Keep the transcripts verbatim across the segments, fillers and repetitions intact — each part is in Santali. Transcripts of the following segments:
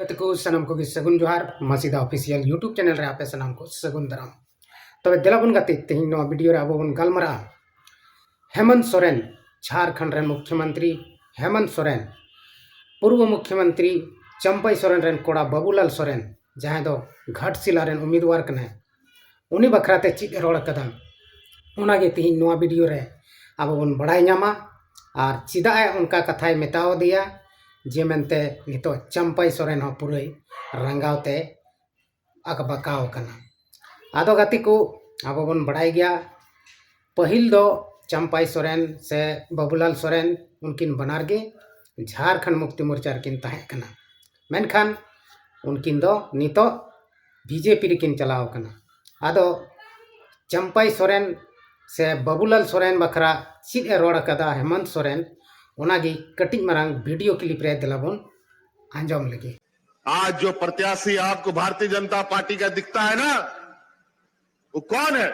ᱜᱟᱛᱮ ᱠᱚ ᱥᱟᱱᱟᱢ ᱠᱚᱜᱮ ᱥᱟᱹᱜᱩᱱ ᱡᱚᱦᱟᱨ, ᱢᱟᱹᱥᱤᱫᱟ Official YouTube channel ᱨᱮ ᱟᱯᱮ ᱥᱟᱱᱟᱢ ᱠᱚ ᱥᱟᱹᱜᱩᱱ ᱫᱟᱨᱟᱢ᱾ ᱛᱚᱵᱮ ᱫᱮᱞᱟ ᱵᱚᱱ ᱜᱟᱛᱮ, ᱛᱮᱦᱮᱧ ᱱᱚᱣᱟ video ᱨᱮ ᱟᱵᱚ ᱵᱚᱱ ᱜᱟᱞᱢᱟᱨᱟᱜᱼᱟ ᱦᱮᱢᱚᱱᱛ ᱥᱚᱨᱮᱱ, ᱡᱷᱟᱲᱠᱷᱚᱸᱰ ᱨᱮᱱ ᱢᱩᱠᱷᱭᱚᱢᱚᱱᱛᱨᱤ ᱦᱮᱢᱚᱱᱛ ᱥᱚᱨᱮᱱ, ᱯᱩᱨᱵᱚ ᱢᱩᱠᱷᱭᱚᱢᱚᱱᱛᱨᱤ ᱪᱟᱢᱯᱟᱭ ᱥᱚᱨᱮᱱ ᱨᱮᱱ ᱠᱚᱲᱟ ᱵᱟᱵᱩᱞᱟᱞ ᱥᱚᱨᱮᱱ, ᱡᱟᱦᱟᱸᱭ ᱫᱚ ᱜᱷᱟᱴᱥᱤᱞᱟ ᱨᱮᱱ ᱩᱢᱤᱫᱣᱟᱨ ᱠᱟᱱᱟᱭ, ᱩᱱᱤ ᱵᱟᱠᱷᱨᱟ ᱛᱮ ᱪᱮᱫ ᱮ ᱨᱚᱲ ᱟᱠᱟᱫᱟ, ᱚᱱᱟᱜᱮ ᱛᱮᱦᱮᱧ ᱱᱚᱣᱟ video ᱨᱮ ᱟᱵᱚ ᱵᱚᱱ ᱵᱟᱲᱟᱭ ᱧᱟᱢᱟ᱾ ᱟᱨ ᱪᱮᱫᱟᱜ ᱮ ᱚᱱᱠᱟ ᱠᱟᱛᱷᱟᱭ ᱢᱮᱛᱟᱣ ᱟᱫᱮᱭᱟ ᱡᱮ ᱢᱮᱱᱛᱮ ᱱᱤᱛᱚᱜ ᱪᱟᱢᱯᱟᱭ ᱥᱚᱨᱮᱱ ᱦᱚᱸ ᱯᱩᱨᱟᱹᱭ ᱨᱟᱸᱜᱟᱣ ᱛᱮ ᱟᱠᱵᱟᱠᱟᱣ ᱟᱠᱟᱱᱟ᱾ ᱟᱫᱚ ᱜᱟᱛᱮ ᱠᱚ, ᱟᱵᱚ ᱵᱚᱱ ᱵᱟᱲᱟᱭ ᱜᱮᱭᱟ, ᱯᱟᱹᱦᱤᱞ ᱫᱚ ᱪᱟᱢᱯᱟᱭ ᱥᱚᱨᱮᱱ ᱥᱮ ᱵᱟᱵᱩᱞᱟᱞ ᱥᱚᱨᱮᱱ, ᱩᱱᱠᱤᱱ ᱵᱟᱱᱟᱨ ᱜᱮ ᱡᱷᱟᱲᱠᱷᱚᱸᱰ ᱢᱩᱠᱛᱤ ᱢᱳᱨᱪᱟ ᱨᱮᱠᱤᱱ ᱛᱟᱦᱮᱸ ᱠᱟᱱᱟ᱾ ᱢᱮᱱᱠᱷᱟᱱ ᱩᱱᱠᱤᱱ ᱫᱚ ᱱᱤᱛᱚᱜ BJP ᱨᱮᱠᱤᱱ ᱪᱟᱞᱟᱣ ᱟᱠᱟᱱᱟ᱾ ᱟᱫᱚ ᱪᱟᱢᱯᱟᱭ ᱥᱚᱨᱮᱱ ᱥᱮ ᱵᱟᱵᱩᱞᱟᱞ ᱥᱚᱨᱮᱱ ᱵᱟᱠᱷᱨᱟ ᱪᱮᱫ ᱮ ᱨᱚᱲ ᱟᱠᱟᱫᱟ ᱦᱮᱢᱚᱱᱛ ᱥᱚᱨᱮᱱ, ᱚᱱᱟᱜᱮ ᱠᱟᱹᱴᱤᱡ ᱢᱟᱨᱟᱝ video clip ᱨᱮ ᱫᱮᱞᱟ ᱵᱚᱱ ᱟᱸᱡᱚᱢ ᱞᱮᱜᱮ᱾ आज जो प्रत्याशी आपको भारतीय जनता पार्टी का दिखता है ना, वो कौन है?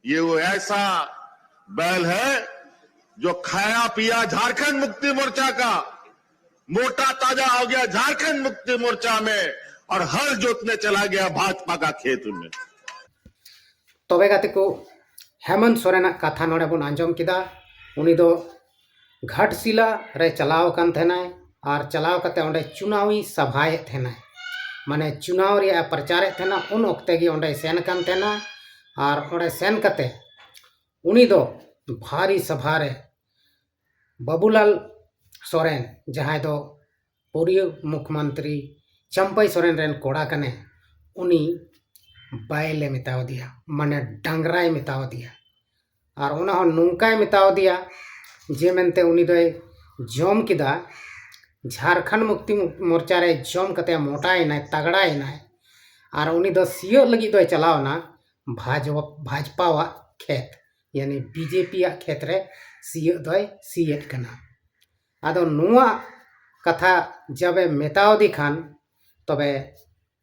ये वो ऐसा बैल है जो खाया पिया झारखंड मुक्ति मोर्चा का, मोटा ताजा हो गया झारखंड मुक्ति मोर्चा में, और हल जोतने चला गया भाजपा का खेत में। ᱛᱚᱵᱮ ᱜᱟᱛᱮ ᱠᱚ, ᱦᱮᱢᱚᱱᱛ ᱥᱚᱨᱮᱱᱟᱜ ᱠᱟᱛᱷᱟ ᱱᱚᱰᱮ ᱵᱚᱱ ᱟᱸᱡᱚᱢ ᱠᱮᱫᱟ᱾ ᱩᱱᱤ ᱫᱚ ᱜᱷᱟᱴᱥᱤᱞᱟ ᱨᱮ ᱪᱟᱞᱟᱣ ᱟᱠᱟᱱ ᱛᱟᱦᱮᱱᱟᱭ ᱟᱨ ᱪᱟᱞᱟᱣ ᱠᱟᱛᱮ ᱚᱸᱰᱮ ᱪᱩᱱᱟᱣᱤ ᱥᱟᱵᱷᱟᱭᱮᱫ ᱛᱟᱦᱮᱱᱟᱭ, ᱢᱟᱱᱮ ᱪᱩᱱᱟᱣ ᱨᱮᱭᱟᱜ ᱮ ᱯᱨᱚᱪᱟᱨᱮᱫ ᱛᱟᱦᱮᱱᱟ᱾ ᱩᱱ ᱚᱠᱛᱮ ᱜᱮ ᱚᱸᱰᱮᱭ ᱥᱮᱱ ᱟᱠᱟᱱ ᱛᱟᱦᱮᱱᱟ᱾ ᱟᱨ ᱚᱸᱰᱮ ᱥᱮᱱ ᱠᱟᱛᱮ ᱩᱱᱤ ᱫᱚ ᱵᱷᱟᱨᱤ ᱥᱟᱵᱷᱟ ᱨᱮ ᱵᱟᱵᱩᱞᱟᱞ ᱥᱚᱨᱮᱱ, ᱡᱟᱦᱟᱸᱭ ᱫᱚ ᱯᱩᱨᱤᱭᱟᱹ ᱢᱩᱠᱷᱭᱚᱢᱚᱱᱛᱨᱤ ᱪᱟᱢᱯᱟᱭ ᱥᱚᱨᱮᱱ ᱨᱮᱱ ᱠᱚᱲᱟ ᱠᱟᱱᱟᱭ, ᱩᱱᱤ ᱵᱟᱭᱞᱮ ᱢᱮᱛᱟᱣ ᱫᱮᱭᱟ, ᱢᱟᱱᱮ ᱰᱟᱝᱨᱟᱭ ᱢᱮᱛᱟᱣ ᱫᱮᱭᱟ᱾ ᱟᱨ ᱚᱱᱟ ᱦᱚᱸ ᱱᱚᱝᱠᱟᱭ ᱢᱮᱛᱟᱣ ᱫᱮᱭᱟ ᱡᱮ ᱢᱮᱱᱛᱮ ᱩᱱᱤ ᱫᱚᱭ ᱡᱚᱢ ᱠᱮᱫᱟ ᱡᱷᱟᱲᱠᱷᱚᱸᱰ ᱢᱩᱠᱛᱤ ᱢᱳᱨᱪᱟ ᱨᱮ ᱡᱚᱢ ᱠᱟᱛᱮ ᱢᱚᱴᱟᱭᱮᱱᱟᱭ, ᱛᱟᱜᱲᱟᱭᱮᱱᱟᱭ᱾ ᱟᱨ ᱩᱱᱤ ᱫᱚ ᱥᱤᱭᱳᱜ ᱞᱟᱹᱜᱤᱫ ᱫᱚᱭ ᱪᱟᱞᱟᱣ ᱮᱱᱟ ᱵᱷᱟᱡᱽ-, ᱵᱷᱟᱡᱽᱯᱟᱣᱟᱜ ᱠᱷᱮᱛ, ᱭᱟᱱᱤ BJP ᱟᱜ ᱠᱷᱮᱛ ᱨᱮ ᱥᱤᱭᱳᱜ ᱫᱚᱭ ᱥᱤᱭᱮᱫ ᱠᱟᱱᱟ᱾ ᱟᱫᱚ ᱱᱚᱣᱟ ᱠᱟᱛᱷᱟ ᱡᱟᱵᱮ ᱢᱮᱛᱟᱣ ᱫᱮ ᱠᱷᱟᱱ, ᱛᱚᱵᱮ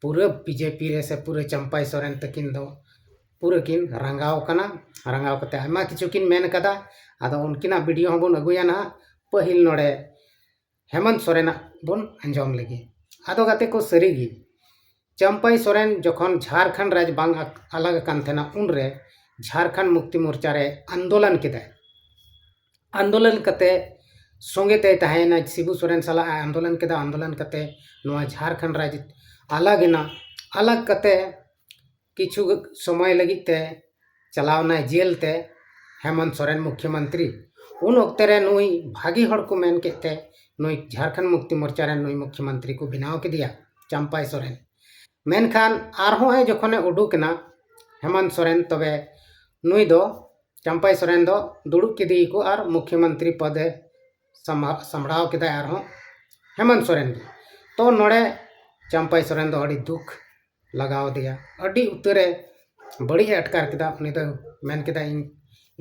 ᱯᱩᱨᱟᱹ BJP ᱨᱮ ᱥᱮ ᱯᱩᱨᱟᱹ ᱪᱟᱢᱯᱟᱭ ᱥᱚᱨᱮᱱ ᱛᱟᱹᱠᱤᱱ ᱫᱚ ᱯᱩᱨᱟᱹ ᱠᱤᱱ ᱨᱟᱸᱜᱟᱣ ᱠᱟᱱᱟ᱾ ᱨᱟᱸᱜᱟᱣ ᱠᱟᱛᱮ ᱟᱭᱢᱟ ᱠᱤᱪᱷᱩ ᱠᱤᱱ ᱢᱮᱱ ᱠᱟᱫᱟ᱾ ᱟᱫᱚ ᱩᱱᱠᱤᱱᱟᱜ video ᱦᱚᱸᱵᱚᱱ ᱟᱹᱜᱩᱭᱟ ᱱᱟᱦᱟᱜ᱾ ᱯᱟᱹᱦᱤᱞ ᱱᱚᱰᱮ ᱦᱮᱢᱚᱱᱛ ᱥᱚᱨᱮᱱᱟᱜ ᱵᱚᱱ ᱟᱸᱡᱚᱢ ᱞᱮᱜᱮ᱾ ᱟᱫᱚ ᱜᱟᱛᱮ ᱠᱚ, ᱥᱟᱹᱨᱤᱜᱮ ᱪᱟᱢᱯᱟᱭ ᱥᱚᱨᱮᱱ ᱡᱚᱠᱷᱚᱱ ᱡᱷᱟᱲᱠᱷᱚᱸᱰ ᱨᱟᱡᱽ ᱵᱟᱝ ᱟᱠ-, ᱟᱞᱟᱜᱽ ᱟᱠᱟᱱ ᱛᱟᱦᱮᱱᱟ, ᱩᱱᱨᱮ ᱡᱷᱟᱲᱠᱷᱚᱸᱰ ᱢᱩᱠᱛᱤ ᱢᱳᱨᱪᱟ ᱨᱮ ᱟᱱᱫᱳᱞᱚᱱ ᱠᱮᱫᱟᱭ᱾ ᱟᱱᱫᱳᱞᱚᱱ ᱠᱟᱛᱮ ᱥᱚᱸᱜᱮ ᱛᱮᱭ ᱛᱟᱦᱮᱸᱭᱮᱱᱟ, ᱥᱤᱵᱩ ᱥᱚᱨᱮᱱ ᱥᱟᱞᱟᱜ ᱮ ᱟᱱᱫᱳᱞᱚᱱ ᱠᱮᱫᱟ᱾ ᱟᱱᱫᱳᱞᱚᱱ ᱠᱟᱛᱮ ᱱᱚᱣᱟ ᱡᱷᱟᱲᱠᱷᱚᱸᱰ ᱨᱟᱡᱽ ᱟᱞᱟᱜᱽ ᱮᱱᱟ᱾ ᱟᱞᱟᱜᱽ ᱠᱟᱛᱮ ᱠᱤᱪᱷᱩ ᱥᱚᱢᱚᱭ ᱞᱟᱹᱜᱤᱫ ᱛᱮ ᱪᱟᱞᱟᱣ ᱮᱱᱟᱭ ᱡᱮᱞ ᱛᱮ ᱦᱮᱢᱚᱱᱛ ᱥᱚᱨᱮᱱ ᱢᱩᱠᱷᱭᱚᱢᱚᱱᱛᱨᱤ᱾ ᱩᱱ ᱚᱠᱛᱮ ᱨᱮ ᱱᱩᱭ ᱵᱷᱟᱹᱜᱤ ᱦᱚᱲ ᱠᱚ ᱢᱮᱱ ᱠᱮᱫ ᱛᱮ ᱱᱩᱭ ᱡᱷᱟᱲᱠᱷᱚᱸᱰ ᱢᱩᱠᱛᱤ ᱢᱳᱨᱪᱟ ᱨᱮᱱ ᱱᱩᱭ ᱢᱩᱠᱷᱭᱚᱢᱚᱱᱛᱨᱤ ᱠᱚ ᱵᱮᱱᱟᱣ ᱠᱮᱫᱮᱭᱟ ᱪᱟᱢᱯᱟᱭ ᱥᱚᱨᱮᱱ᱾ ᱢᱮᱱᱠᱷᱟᱱ ᱟᱨᱦᱚᱸ ᱮ ᱡᱚᱠᱷᱚᱱᱮ ᱩᱰᱩᱠ ᱮᱱᱟ ᱦᱮᱢᱚᱱᱛ ᱥᱚᱨᱮᱱ, ᱛᱚᱵᱮ ᱱᱩᱭ ᱫᱚ, ᱪᱟᱢᱯᱟᱭ ᱥᱚᱨᱮᱱ ᱫᱚ ᱫᱩᱲᱩᱵ ᱠᱮᱫᱮᱭᱟᱠᱚ ᱟᱨ ᱢᱩᱠᱷᱭᱚᱢᱚᱱᱛᱨᱤ ᱯᱚᱫᱮ ᱥᱟᱢᱟ-, ᱥᱟᱢᱵᱲᱟᱣ ᱠᱮᱫᱟᱭ ᱟᱨᱦᱚᱸ ᱦᱮᱢᱚᱱᱛ ᱥᱚᱨᱮᱱ ᱜᱮ᱾ ᱛᱚ ᱱᱚᱰᱮ ᱪᱟᱢᱯᱟᱭ ᱥᱚᱨᱮᱱ ᱫᱚ ᱟᱹᱰᱤ ᱫᱩᱠ ᱞᱟᱜᱟᱣ ᱟᱫᱮᱭᱟ, ᱟᱹᱰᱤ ᱩᱛᱟᱹᱨᱮ ᱵᱟᱹᱲᱤᱡ ᱮ ᱟᱴᱠᱟᱨ ᱠᱮᱫᱟ᱾ ᱩᱱᱤ ᱫᱚ ᱢᱮᱱ ᱠᱮᱫᱟ, "ᱤᱧ,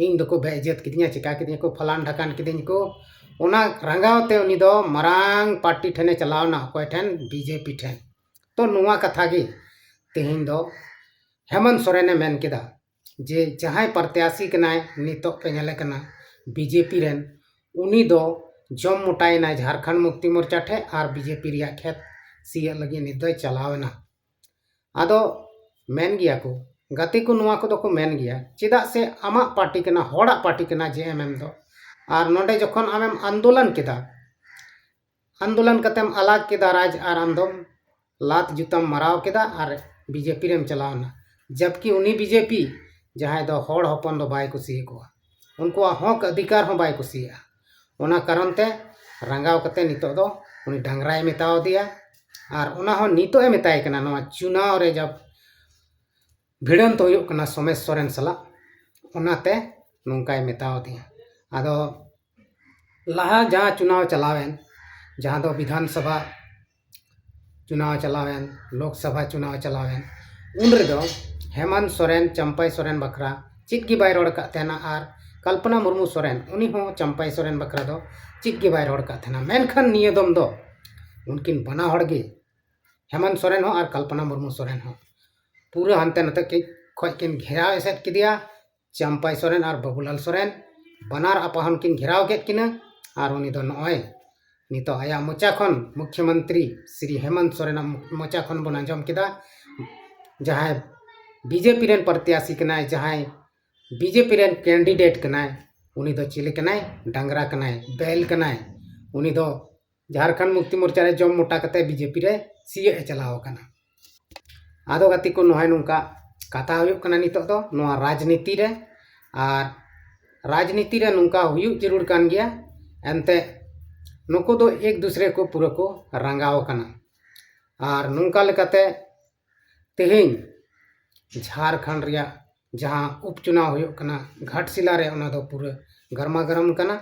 ᱤᱧ ᱫᱚᱠᱚ ᱵᱮ ᱤᱡᱽᱡᱚᱛ ᱠᱤᱫᱤᱧᱟ, ᱪᱤᱠᱟ ᱠᱤᱫᱤᱧᱟ ᱠᱚ, ᱯᱷᱟᱞᱟᱱ ᱰᱷᱟᱠᱟᱱ ᱠᱤᱫᱤᱧ ᱠᱚ᱾" ᱚᱱᱟ ᱨᱟᱸᱜᱟᱣ ᱛᱮ ᱩᱱᱤ ᱫᱚ ᱢᱟᱨᱟᱝ ᱯᱟᱨᱴᱤ ᱴᱷᱮᱱᱮ ᱪᱟᱞᱟᱣ ᱮᱱᱟ, ᱚᱠᱚᱭ ᱴᱷᱮᱱ? ᱵᱤ ᱡᱮ ᱯᱤ ᱴᱷᱮᱱ᱾ ᱛᱚ ᱱᱚᱣᱟ ᱠᱟᱛᱷᱟ ᱜᱮ ᱛᱮᱦᱮᱧ ᱫᱚ ᱦᱮᱢᱚᱱᱛ ᱥᱚᱨᱮᱱᱮ ᱢᱮᱱ ᱠᱮᱫᱟ ᱡᱮ ᱡᱟᱦᱟᱸᱭ ᱯᱨᱚᱛᱭᱟᱥᱤ ᱠᱟᱱᱟᱭ, ᱱᱤᱛᱚᱜ ᱯᱮ ᱧᱮᱞᱮ ᱠᱟᱱᱟ ᱵᱤ ᱡᱮ ᱯᱤ ᱨᱮᱱ, ᱩᱱᱤ ᱫᱚ ᱡᱚᱢ ᱢᱚᱴᱟᱭᱮᱱᱟᱭ ᱡᱷᱟᱲᱠᱷᱚᱸᱰ ᱢᱩᱠᱛᱤ ᱢᱳᱨᱪᱟ ᱴᱷᱮᱱ ᱟᱨ ᱵᱤ ᱡᱮ ᱯᱤ ᱨᱮᱭᱟᱜ ᱠᱷᱮᱛ ᱥᱤᱭᱳᱜ ᱞᱟᱹᱜᱤᱫ ᱱᱤᱛ ᱫᱚᱭ ᱪᱟᱞᱟᱣ ᱮᱱᱟ᱾ ᱟᱫᱚ ᱢᱮᱱ ᱜᱮᱭᱟ ᱠᱚ, ᱜᱟᱛᱮ ᱠᱚ, ᱱᱚᱣᱟ ᱠᱚᱫᱚ ᱠᱚ ᱢᱮᱱ ᱜᱮᱭᱟ, ᱪᱮᱫᱟᱜ ᱥᱮ ᱟᱢᱟᱜ ᱯᱟᱨᱴᱤ ᱠᱟᱱᱟ, ᱦᱚᱲᱟᱜ ᱯᱟᱨᱴᱤ ᱠᱟᱱᱟ ᱡᱮ ᱮᱢ ᱮᱢ ᱫᱚ᱾ ᱟᱨ ᱱᱚᱰᱮ ᱡᱚᱠᱷᱚᱱ ᱟᱢᱮᱢ ᱟᱱᱫᱳᱞᱚᱱ ᱠᱮᱫᱟ, ᱟᱱᱫᱳᱞᱚᱱ ᱠᱟᱛᱮᱢ ᱟᱞᱟᱜᱽ ᱠᱮᱫᱟ ᱨᱟᱡᱽ ᱟᱨ ᱟᱢᱫᱚᱢ ᱞᱟᱛ ᱡᱩᱛᱟᱢ ᱢᱟᱨᱟᱣ ᱠᱮᱫᱟ ᱟᱨ ᱵᱤ ᱡᱮ ᱯᱤ ᱨᱮᱢ ᱪᱟᱞᱟᱣ ᱮᱱᱟ, ᱡᱟᱵᱠᱤ ᱩᱱᱤ ᱵᱤ ᱡᱮ ᱯᱤ ᱡᱟᱦᱟᱸᱭ ᱫᱚ ᱦᱚᱲ ᱦᱚᱯᱚᱱ ᱫᱚ ᱵᱟᱭ ᱠᱩᱥᱤᱭᱟᱠᱚᱣᱟ, ᱩᱱᱠᱩᱣᱟᱜ ᱦᱚᱠ ᱚᱫᱷᱤᱠᱟᱨ ᱦᱚᱸ ᱵᱟᱭ ᱠᱩᱥᱤᱭᱟᱜᱼᱟ᱾ ᱚᱱᱟ ᱠᱟᱨᱚᱱ ᱛᱮ ᱨᱟᱸᱜᱟᱣ ᱠᱟᱛᱮ ᱱᱤᱛᱚᱜ ᱫᱚ ᱩᱱᱤ ᱰᱟᱝᱨᱟᱭ ᱢᱮᱛᱟᱣ ᱫᱮᱭᱟ᱾ ᱟᱨ ᱚᱱᱟ ᱦᱚᱸ ᱱᱤᱛᱚᱜ ᱮ ᱢᱮᱛᱟᱭ ᱠᱟᱱᱟ, ᱱᱚᱣᱟ ᱪᱩᱱᱟᱣ ᱨᱮ ᱡᱟᱵ ᱵᱷᱤᱲᱟᱹᱱᱛᱚ ᱦᱩᱭᱩᱜ ᱠᱟᱱᱟ ᱥᱳᱢᱮᱥ ᱥᱚᱨᱮᱱ ᱥᱟᱞᱟᱜ, ᱚᱱᱟᱛᱮ ᱱᱚᱝᱠᱟᱭ ᱢᱮᱛᱟᱣ ᱫᱤᱧᱟ᱾ ᱟᱫᱚ ᱞᱟᱦᱟ ᱡᱟᱦᱟᱸ ᱪᱩᱱᱟᱣ ᱪᱟᱞᱟᱣᱮᱱ, ᱡᱟᱦᱟᱸ ᱫᱚ ᱵᱤᱫᱷᱟᱱ ᱥᱚᱵᱷᱟ ᱪᱩᱱᱟᱣ ᱪᱟᱞᱟᱣᱮᱱ, ᱞᱳᱠ ᱥᱚᱵᱷᱟ ᱪᱩᱱᱟᱣ ᱪᱟᱞᱟᱣᱮᱱ, ᱩᱱ ᱨᱮᱫᱚ ᱦᱮᱢᱟᱱᱛ ᱥᱚᱨᱮᱱ ᱪᱟᱢᱯᱟᱭ ᱥᱚᱨᱮᱱ ᱵᱟᱠᱷᱨᱟ ᱪᱮᱫ ᱜᱮ ᱵᱟᱭ ᱨᱚᱲ ᱟᱠᱟᱫ ᱛᱟᱦᱮᱱᱟ ᱟᱨ ᱠᱚᱞᱯᱚᱱᱟ ᱢᱩᱨᱢᱩ ᱥᱚᱨᱮᱱ, ᱩᱱᱤ ᱦᱚᱸ ᱪᱟᱢᱯᱟᱭ ᱥᱚᱨᱮᱱ ᱵᱟᱠᱷᱨᱟ ᱫᱚ ᱪᱮᱫ ᱜᱮ ᱵᱟᱭ ᱨᱚᱲ ᱟᱠᱟᱫ ᱛᱟᱦᱮᱱᱟ᱾ ᱢᱮᱱᱠᱷᱟᱱ ᱱᱤᱭᱟᱹ ᱫᱚᱢ ᱫᱚ ᱩᱱᱠᱤᱱ ᱵᱟᱱᱟ ᱦᱚᱲ ᱜᱮ, ᱦᱮᱢᱟᱱᱛ ᱥᱚᱨᱮᱱ ᱦᱚᱸ ᱟᱨ ᱠᱚᱞᱯᱚᱱᱟ ᱢᱩᱨᱢᱩ ᱥᱚᱨᱮᱱ ᱦᱚᱸ, ᱯᱩᱨᱟᱹ ᱦᱟᱱᱛᱮ ᱱᱟᱛᱮ ᱠᱤ-, ᱠᱷᱚᱡ ᱠᱤᱱ ᱜᱷᱮᱨᱟᱣ ᱮᱥᱮᱫ ᱠᱮᱫᱮᱭᱟ᱾ ᱪᱟᱢᱯᱟᱭ ᱥᱚᱨᱮᱱ ᱟᱨ ᱵᱟᱹᱵᱩᱞᱟᱞ ᱥᱚᱨᱮᱱ ᱵᱟᱱᱟᱨ ᱟᱯᱟᱦᱚᱱ ᱠᱤᱱ ᱜᱷᱮᱨᱟᱣ ᱠᱮᱫ ᱠᱤᱱᱟᱹ᱾ ᱟᱨ ᱩᱱᱤ ᱫᱚ ᱱᱚᱜᱼᱚᱭ ᱱᱤᱛᱚᱜ ᱟᱭᱟᱜ ᱢᱚᱪᱟ ᱠᱷᱚᱱ, ᱢᱩᱠᱷᱭᱚᱢᱚᱱᱛᱨᱤ ᱥᱨᱤ ᱦᱮᱢᱚᱱᱛ ᱥᱚᱨᱮᱱᱟᱜ ᱢᱚᱪᱟ ᱠᱷᱚᱱ ᱵᱚᱱ ᱟᱸᱡᱚᱢ ᱠᱮᱫᱟ, ᱡᱟᱦᱟᱸᱭ ᱵᱤᱡᱮᱯᱤ ᱨᱮᱱ ᱯᱨᱚᱛᱭᱟᱥᱤ ᱠᱟᱱᱟᱭ, ᱡᱟᱦᱟᱸᱭ ᱵᱤᱡᱮᱯᱤ ᱨᱮᱱ ᱠᱮᱱᱰᱤᱰᱮᱴ ᱠᱟᱱᱟᱭ, ᱩᱱᱤ ᱫᱚ ᱪᱤᱞᱤ ᱠᱟᱱᱟᱭ? ᱰᱟᱝᱨᱟ ᱠᱟᱱᱟᱭ, ᱵᱮᱞ ᱠᱟᱱᱟᱭ᱾ ᱩᱱᱤ ᱫᱚ ᱡᱷᱟᱲᱠᱷᱚᱸᱰ ᱢᱩᱠᱛᱤ ᱢᱳᱨᱪᱟ ᱨᱮ ᱡᱚᱢ ᱢᱚᱴᱟ ᱠᱟᱛᱮ ᱵᱤᱡᱮᱯᱤ ᱨᱮ ᱥᱤᱭᱳᱜ ᱮ ᱪᱟᱞᱟᱣ ᱟᱠᱟᱱᱟ᱾ ᱟᱫᱚ ᱜᱟᱛᱮ ᱠᱚ, ᱱᱚᱜᱼᱚᱭ ᱱᱚᱝᱠᱟ ᱠᱟᱛᱷᱟ ᱦᱩᱭᱩᱜ ᱠᱟᱱᱟ ᱱᱤᱛᱚᱜ ᱫᱚ ᱱᱚᱣᱟ ᱨᱟᱡᱽᱱᱤᱛᱤ ᱨᱮ᱾ ᱟᱨ ᱨᱟᱡᱽᱱᱤᱛᱤ ᱨᱮ ᱱᱚᱝᱠᱟ ᱦᱩᱭᱩᱜ ᱡᱟᱹᱨᱩᱲ ᱠᱟᱱ ᱜᱮᱭᱟ᱾ ᱮᱱᱛᱮ ᱱᱩᱠᱩ ᱫᱚ ᱮᱠ ᱫᱩᱥᱨᱮ ᱠᱚ ᱯᱩᱨᱟᱹ ᱠᱚ ᱨᱟᱸᱜᱟᱣ ᱟᱠᱟᱱᱟ᱾ ᱟᱨ ᱱᱚᱝᱠᱟ ᱞᱮᱠᱟᱛᱮ ᱛᱮᱦᱮᱧ ᱡᱷᱟᱲᱠᱷᱚᱸᱰ ᱨᱮᱭᱟᱜ ᱡᱟᱦᱟᱸ ᱩᱯᱪᱩᱱᱟᱣ ᱦᱩᱭᱩᱜ ᱠᱟᱱᱟ ᱜᱷᱟᱴᱥᱤᱞᱟ ᱨᱮ, ᱚᱱᱟ ᱫᱚ ᱯᱩᱨᱟᱹ ᱜᱟᱨᱢᱟ ᱜᱟᱨᱟᱢ ᱠᱟᱱᱟ᱾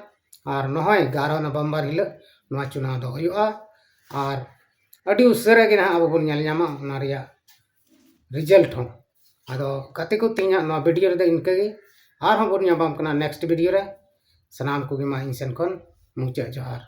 ᱟᱨ ᱱᱚᱜᱼᱚᱭ ᱮᱜᱟᱨᱚ ᱱᱚᱵᱷᱮᱢᱵᱚᱨ ᱦᱤᱞᱳᱜ ᱱᱚᱣᱟ ᱪᱩᱱᱟᱣ ᱫᱚ ᱦᱩᱭᱩᱜᱼᱟ᱾ ᱟᱨ ᱟᱹᱰᱤ ᱩᱥᱟᱹᱨᱟ ᱜᱮ ᱱᱟᱦᱟᱜ ᱟᱵᱚ ᱵᱚᱱ ᱧᱮᱞ ᱧᱟᱢᱟ ᱚᱱᱟ ᱨᱮᱭᱟᱜ ᱨᱤᱡᱟᱞᱴ ᱦᱚᱸ᱾ ᱟᱫᱚ ᱜᱟᱛᱮ ᱠᱚ, ᱛᱮᱦᱮᱧᱟᱜ ᱱᱚᱣᱟ ᱵᱷᱤᱰᱤᱭᱳ ᱨᱮᱫᱚ ᱤᱱᱠᱟᱹ ᱜᱮ᱾ ᱟᱨᱦᱚᱸ ᱵᱚᱱ ᱧᱟᱯᱟᱢ ᱠᱟᱱᱟ ᱱᱮᱠᱥᱴ ᱵᱷᱤᱰᱤᱭᱳ ᱨᱮ᱾ ᱥᱟᱱᱟᱢ ᱠᱚᱜᱮ ᱢᱟ ᱤᱧ ᱥᱮᱱ ᱠᱷᱚᱱ ᱢᱩᱪᱟᱹᱫ ᱡᱚᱦᱟᱨ᱾